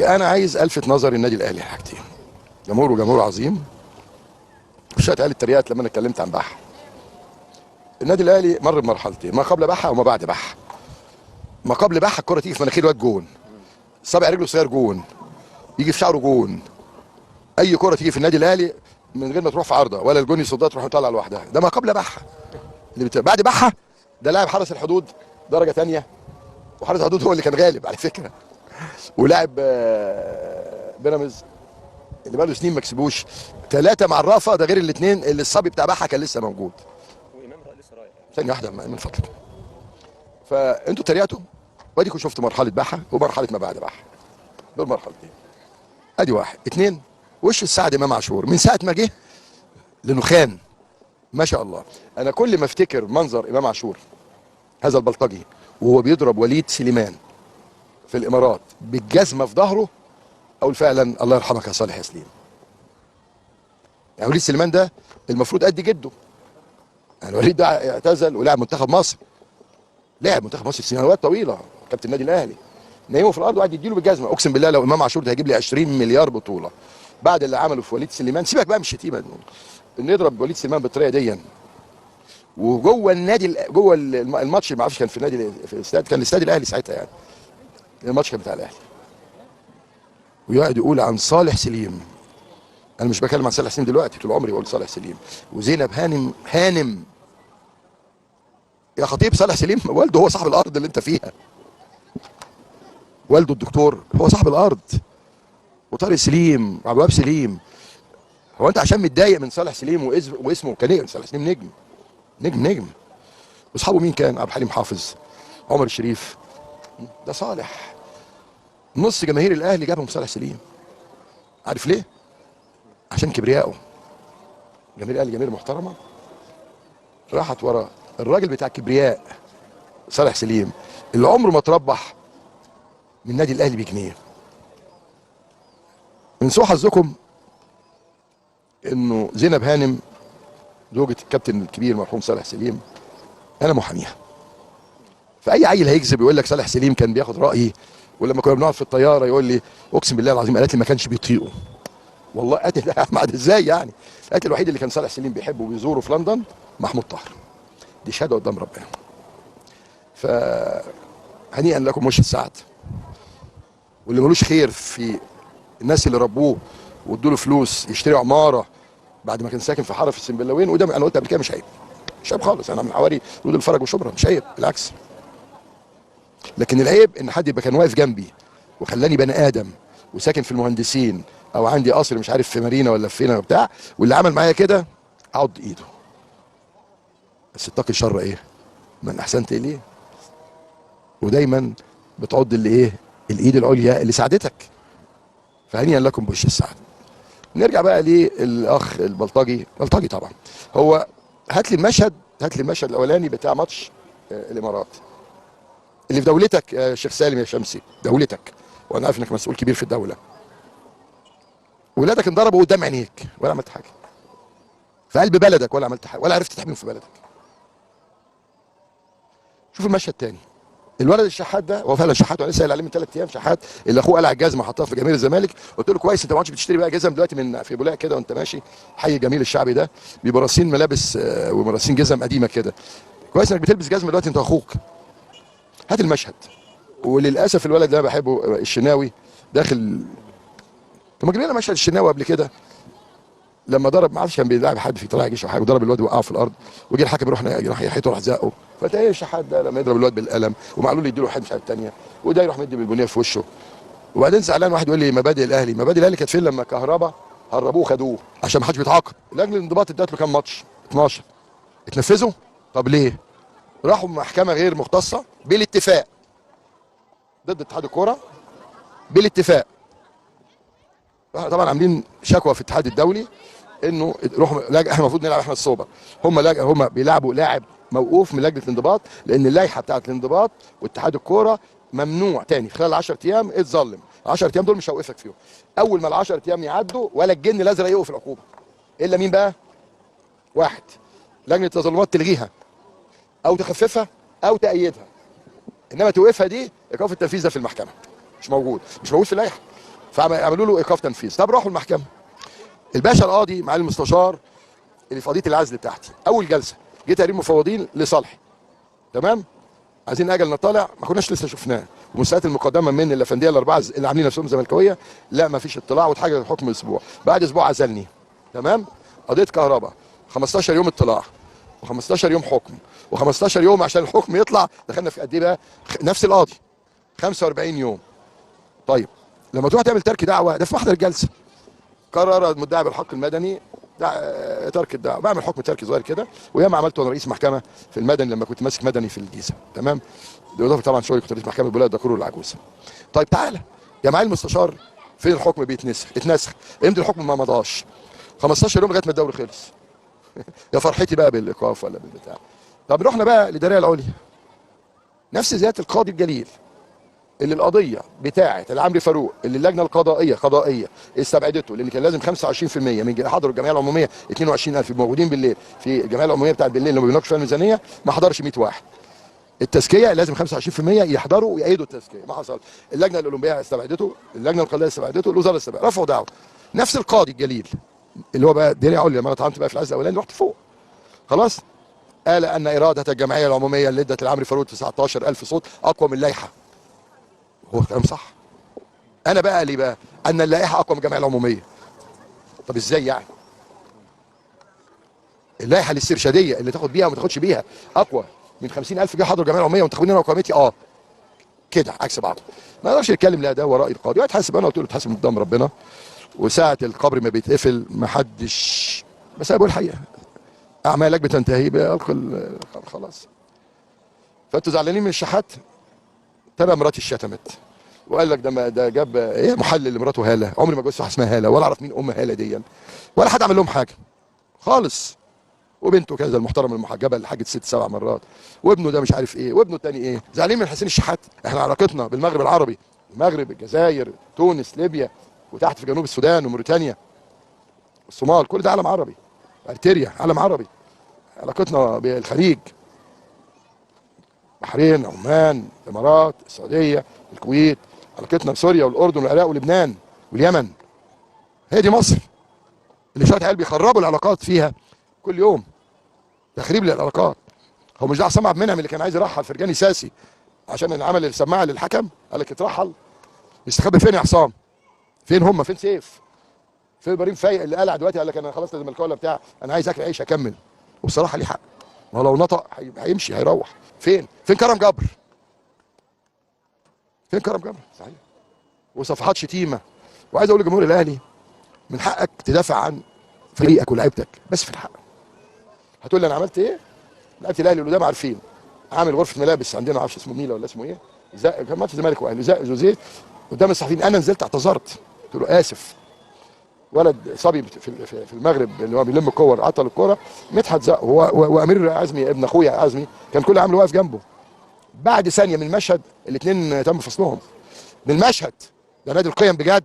انا عايز الفت نظر النادي الاهلي حاجتين. جمهوره جمهور عظيم. مش هتقال التريقات لما انا اتكلمت عن بحه. النادي الاهلي مر بمرحلتين، ما قبل بحه وما بعد بحه. ما قبل بحه الكره تيجي في مناخير الواد جون، صابع رجله صغير جون، يجي في شعره جون. اي كره تيجي في النادي الاهلي من غير ما تروح في عارضه ولا الجون يصدها تروح مطلع لوحدها، ده ما قبل بحه. اللي بعد بحه ده لاعب حرس الحدود درجه ثانية، وحرس الحدود هو اللي كان غالب على فكرة، ولاعب بيراميدز اللي بقاله سنين ما كسبوش، 3 مع الرافة، ده غير الاثنين اللي الصبي بتاع بحه كان لسه موجود. وامام لسه رايح. ثانية واحدة من فضلك. فانتوا تريقتوا واديكم شفتوا مرحلة بحه ومرحلة ما بعد بحه. دول مرحلتين. ادي واحد، اثنين وش السعد امام عاشور من ساعة ما جه لانه خان ما شاء الله. انا كل ما افتكر منظر امام عاشور هذا البلطجي وهو بيضرب وليد سليمان في الامارات بالجزمه في ظهره، اقول فعلا الله يرحمك يا صالح يا سليم. يعني وليد سليمان ده المفروض قد جده. يعني وليد ده اعتزل ولعب منتخب مصر، لعب منتخب مصر سنوات طويلة، كابتن النادي الاهلي. نايمة في الارض وقعد يديله بالجزمه. اقسم بالله لو امام عاشور ده هيجيب لي 20 مليار بطوله بعد اللي عمله في وليد سليمان. سيبك بقى من الشتيمة، انه يضرب وليد سليمان بالطريقة دي وجوه النادي، جوه الماتش، ما اعرفش كان في النادي، في الاستاد، كان الاستاد الاهلي ساعتها، يعني الماتش كان بتاع الاهلي. ويقعد يقول عن صالح سليم، انا مش بكلم عن صالح سليم دلوقتي، طول عمري بقول صالح سليم وزينب هانم. هانم يا خطيب، صالح سليم والده هو صاحب الارض اللي انت فيها، والده الدكتور هو صاحب الارض، وطارق سليم وعبد الوهاب سليم. هو انت عشان متضايق من صالح سليم واسمه كان صالح سليم نجم نجم نجم، واصحابه مين كان؟ عبد الحليم حافظ، عمر الشريف، ده صالح. نص جماهير الاهلي جابهم صالح سليم. عارف ليه؟ عشان كبريائه. جماهير الاهلي جماهير محترمه، راحت ورا الراجل بتاع كبرياء صالح سليم اللي عمره ما تربح من نادي الاهلي بجنيه. من سوء حظكم انه زينب هانم زوجة الكابتن الكبير مرحوم صالح سليم، انا محاميها. فاي عيل هيكذب يقول لك صالح سليم كان بياخد رايي، ولما كنا بنقعد في الطيارة يقول لي اقسم بالله العظيم قالت لي ما كانش بيطيقه. والله قاتل ازاي يعني؟ القاتل الوحيد اللي كان صالح سليم بيحبه وبيزوره في لندن محمود طاهر. دي شهادة قدام ربنا. فهنيئا لكم وش السعد. واللي ملوش خير في الناس اللي ربوه وادوا له فلوس يشتري عمارة بعد ما كان ساكن في حارة في السنبلاوين، وده انا قلت قبل كده مش عيب، مش عيب خالص. انا من حواري رود الفرج وشبرا، مش عيب بالعكس. لكن العيب ان حد يبقى كان واقف جنبي وخلاني بني ادم وساكن في المهندسين او عندي قصر مش عارف في مارينا ولا في فينا وبتاع، واللي عمل معايا كده اعض ايده. بس اتقي شر ايه؟ من احسنت اليه. ودايما بتعض اللي ايه؟ الايد العليا اللي ساعدتك. فهنيئا لكم بوش السعد. نرجع بقى للاخ البلطجي، بلطجي طبعا. هو هات لي المشهد، هات لي المشهد الاولاني بتاع ماتش الامارات اللي في دولتك يا شيخ سالم يا شمسي، دولتك، وانا عارف انك مسؤول كبير في الدولة. ولادك انضربوا قدام عينيك ولا عملت حاجة. في قلب بلدك ولا عملت حاجة، ولا عرفت تحميهم في بلدك. شوف المشهد تاني. الولد الشحات ده، هو فعلا شحات، وانا لسه قايل عليه من 3 ايام شحات، اللي اخوه قلع الجزمة حطها في جماهير الزمالك. قلت له كويس انت ما عادش بتشتري بقى جزم دلوقتي من في بولاق كده وانت ماشي، حي جميل الشعبي ده بيبقوا راسين ملابس ومراسين جزم قديمة كده. كويس انك بتلبس جزمه دلوقتي انت واخوك. هات المشهد. وللاسف الولد اللي انا بحبه الشناوي داخل. طب ما جبنا لنا مشهد الشناوي قبل كده لما ضرب، ما اعرفش كان بيلعب حد في طلائع جيش او حاجة، وضرب الواد وقعه في الارض، وجه الحكم يروح ناحيته راح زقه. فانت ايه الشحات ده لما يضرب الواد بالقلم ومعلول يديله واحد مش عارف الثانية، وده يروح مدي بالبنيه في وشه. وبعدين زعلان واحد يقول لي مبادئ الاهلي، مبادئ الاهلي كانت فين لما كهربا هربوه خدوه عشان ما حدش بيتعاقب؟ لجنة الانضباط ادت له كام ماتش؟ 12. اتنفذوا؟ طب ليه؟ راحوا محكمة غير مختصة بالاتفاق ضد اتحاد الكورة بالاتفاق. طبعا عاملين شكوى في الاتحاد الدولي انه روحوا احنا المفروض نلعب احنا السوبر، هم بيلعبوا لاعب موقوف من لجنة الانضباط، لان اللائحة بتاعه الانضباط واتحاد الكورة ممنوع تاني خلال 10 ايام اتظلم، 10 ايام دول مش هوقفك فيهم. اول ما ال 10 ايام يعدوا ولا الجن الازرق يوقف العقوبة. الا مين بقى؟ واحد، لجنة التظلمات تلغيها او تخففها او تأيدها. انما توقفها دي ايقاف التنفيذ ده في المحكمة مش موجود، مش موجود في اللائحة. فعملوا له ايقاف تنفيذ. طب راحوا المحكمة، الباشا القاضي مع المستشار اللي في قضية العزل بتاعتي، اول جلسه جه تقرير مفوضين لصالحي، تمام، عايزين اجل نطلع، ما كناش لسه شفناه، ومساءلات المقدمة من الافنديه الاربعة اللي عاملين نفسهم زملكاويه، لا ما فيش اطلاع، واتحجز الحكم اسبوع، بعد اسبوع عزلني، تمام. قضية كهرباء 15 يوم اطلاع و15 يوم حكم و15 يوم عشان الحكم يطلع، دخلنا في قد ايه بقى؟ نفس القاضي 45 يوم. طيب لما تروح تعمل ترك دعوه ده في محضر الجلسة، قرر المدعي بالحق المدني ترك الدعوة، بعمل حكم تركي صغير كده، وياما عملته وانا رئيس محكمة في المدني لما كنت ماسك مدني في الجيزة، تمام، بالاضافة طبعا شغلي كنت رئيس محكمة بلاد دكرور العجوزة. طيب تعالى يا معالي المستشار، فين الحكم بيتنسخ؟ اتنسخ، امضي الحكم ما مضاش 15 يوم لغاية ما الدوري خلص. يا فرحتي بقى بالايقاف ولا بالبتاع. طب رحنا بقى للاداريه العليا، نفس ذات القاضي الجليل اللي القضية بتاعه العمري فاروق اللي اللجنة القضائية قضائية استبعدته، لان كان لازم 25% من حضروا الجمعية العمومية 22000 موجودين بالليل في الجمعية العمومية بتاعه بالليل اللي ما بيناقشوا فيها الميزانية، ما حضرش 100 واحد. التزكية لازم 25% يحضروا ويأيدوا التزكية، ما حصل. اللجنة الاولمبية استبعدته، اللجنة القضائية استبعدته، الوزارة استبعدته، رفعوا دعوه. نفس القاضي الجليل اللي هو بقى ديري عليا لما انا طعنت بقى في العزل الاولاني رحت فوق خلاص، قال ان اراده الجمعية العمومية اللي ادت العمري فاروق 19000 صوت اقوى من اللائحة. هو كلام صح. انا بقى ليه بقى ان اللائحة اقوى من الجمعية العمومية؟ طب ازاي يعني؟ اللائحة الاسترشاديه اللي تاخد بيها وما تاخدش بيها اقوى من 50000 جه حضروا الجمعية العمومية وانتخبوني انا وقائمتي؟ كده عكس بعض. ما اقدرش اتكلم، لا ده هو راي القاضي، واتحاسب انا، قلت له اتحاسب قدام ربنا، وساعة القبر ما بيتقفل ما حدش، بس انا بقول الحقيقة، اعمالك بتنتهي بالق خلاص. فانتوا زعلانين من الشحات؟ ترى مراتي اتشتمت وقال لك ده ده جاب ايه محلل لمراته هاله، عمري ما جوزت واحدة اسمها هاله ولا اعرف مين ام هاله دي ولا حد عمل لهم حاجة خالص، وبنته كذا المحترمة المحجبه اللي حاجت 6 7 مرات، وابنه ده مش عارف ايه، وابنه الثاني ايه. زعلانين من حسين الشحات؟ احنا علاقتنا بالمغرب العربي، المغرب، الجزائر، تونس، ليبيا، وتحت في جنوب السودان وموريتانيا الصومال، كل ده عالم عربي، اريتريا عالم عربي، علاقتنا بالخليج، البحرين، عمان، الامارات، السعودية، الكويت، علاقتنا بسوريا والاردن والعراق ولبنان واليمن. هي دي مصر اللي شوية عيال بيخربوا العلاقات فيها كل يوم، تخريب للعلاقات. هو مش ده عصام عبد المنعم اللي كان عايز يرحل فرجاني ساسي عشان عمل السماعة للحكم، قال لك اترحل، يستخبى فين يا عصام؟ فين هم؟ فين سيف؟ فين ابراهيم فايق اللي قلع دلوقتي قال لك انا خلاص زملكاوي ولا بتاع، انا عايز اكل عيش اكمل. وبصراحة ليه حق، ما هو لو نطق هيمشي هيروح فين؟ فين كرم جبر؟ فين كرم جبر؟ صحيح. وصفحات شتيمه. وعايز اقول لجمهور الاهلي من حقك تدافع عن فريقك ولاعيبتك، بس في الحق. هتقول لي انا عملت ايه؟ لعيبة الاهلي اللي قدام عارفين، عامل غرفة ملابس عندنا ما اعرفش اسمه ميلا ولا اسمه ايه، كان ماتش الزمالك واهلي، زق جوزيه قدام الصحفيين، انا نزلت اعتذرت قلت له اسف. ولد صبي في المغرب اللي هو بيلم الكور عطل الكورة، مدحت زق هو وامير عزمي ابن اخويا عزمي كان كل عامل واقف جنبه. بعد ثانية من المشهد الاثنين تم فصلهم من المشهد. ده نادي القيم بجد.